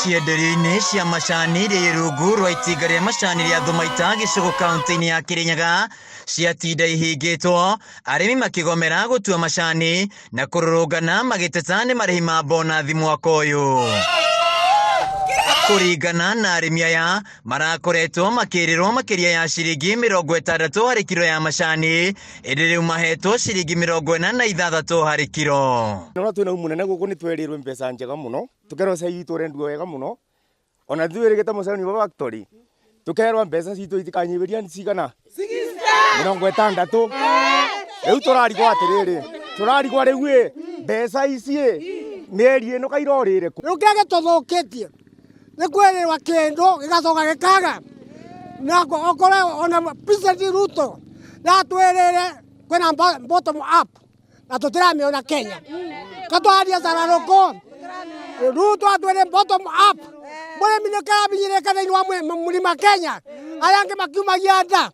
Cienderio-inĩ cia macani iria irĩ rungu rwa itinga rĩa macani rĩa Thumaita gĩcũgũ kaunti-inĩ ya Kirinyaga ciatinda ihingĩtwo, arĩmi makĩgomera gũtua macani na kũrũrũngana magĩteta nĩ marĩhi ma bonathi mwaka ũyũ. Kũringana na arĩmi aya, marakoretwo makĩrĩrwo makĩria ya ciringi 60 harĩ kiro ya macani, ĩndĩ rĩu mahetwo ciringi 46 harĩ kiro. Nona twina munene guku ni twerirwe mbeca njega muno, tukerwo cai witũ ũrendio wega mũno, ona twĩrĩgĩte mũcani wa factory, tukerwo mbeca citũ itikanyihĩria cigana 60. Rĩu tũrarigwo atĩrĩrĩ, tũrarigwo rĩu ĩ mbeca ici ĩ mĩeri ĩno kairorĩre kũ? Rĩu kĩrĩa gĩtũthũkĩtie nĩ kwĩrĩrwa kĩndũ gĩgacoka gĩkaga na okorwo ona President Ruto natwĩrĩre kwĩna bottom up na tũtiramĩona Kenya katwaria cararũkũ Ruto atwĩre bottom up mũrĩmi nĩ karabinyĩrĩka thĩinĩ wa mũrima Kenya arĩa angĩ makiumagia nda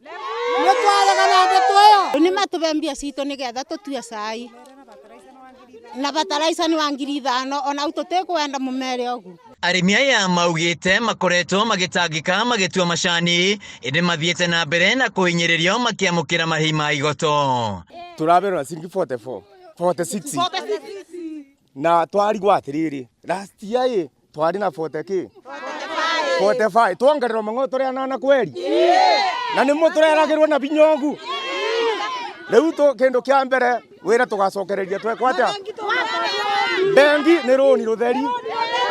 nĩ twaregana ndeto ĩyo. Nĩ matũbe mbia citũ nĩgetha tũtue cai na bataraitha nĩ wa 5,000 ona tũtikwenda mũmere ũguo. Arĩmi aya maugĩte makoretwo magĩtangĩka magĩtua macani ĩndĩ mathiĩte na mbere na kũhinyĩrĩrio makĩamũkĩra marĩhi ma igoto. Tũraberwo na ciringi 44 46 na twarigwo atĩrĩrĩ, last year ĩ twarĩ na 40 kĩ 45, twongererwo mang'o tũrĩ anana kweri na nĩmo tũreragĩrwo na binyogu. Rĩu kĩndũ kĩa mbere wĩra tũgacokereria twekwo atĩa? Bengi nĩ rũni rũtheri,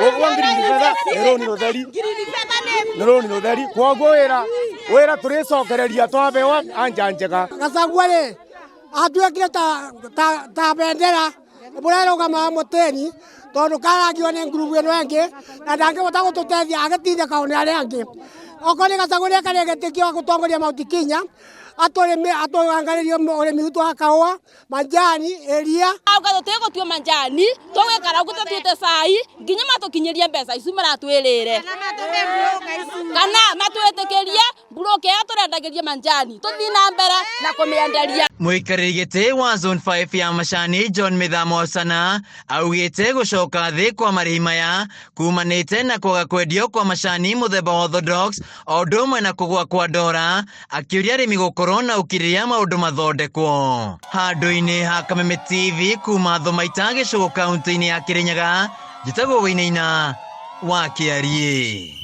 ũguo ngirini betha nĩ rũni rũtheri, nĩ rũni rũtheri, koguo wĩra wĩra tũrĩcokereria twabewa anja njega. Gachagua rĩ atuĩkire ta, ta, ta bendera mũrerũgama mũtĩni tondũ karangio nĩ ngurubu ĩno ĩngĩ na ndangĩhota gũtũteithia agĩtindĩka nĩ arĩa angĩ. Okorwo nĩ Gachagua nĩekarĩre gĩtĩ kĩa gũtongoria Mount Kenya atũrĩme atũangarĩrie ũrĩmi witũ wa kahũa, majani, iria. Auga tũtigũtua majani tũgũikara ũguo tũtuĩte cai nginya matũkinyĩrie mbeca icu maratwĩrĩre kana matwĩtĩkĩrie mburoka ĩyo tũrendagĩria majani tũthiĩ na mbere na kũmĩenderia. Mũikarĩri gĩtĩ wa Zone 5 ya macani John Mĩthamo Sana augĩte gũcoka thĩ kwa marĩhi maya kumanĩte na kwaga kwendio kwa macani mũthemba wa Orthodox o ũndũ ũmwe na kũgũa kwa ndora, akĩũria arĩmi gũkorwo na ũkirĩrĩria maũndũ mathondekwo. Handũ-inĩ ha Kameme TV kuma Thumaita gĩcũgũ kaunti-inĩ ya Kirinyaga, njĩtagwo Wainaina wa Kĩariĩ.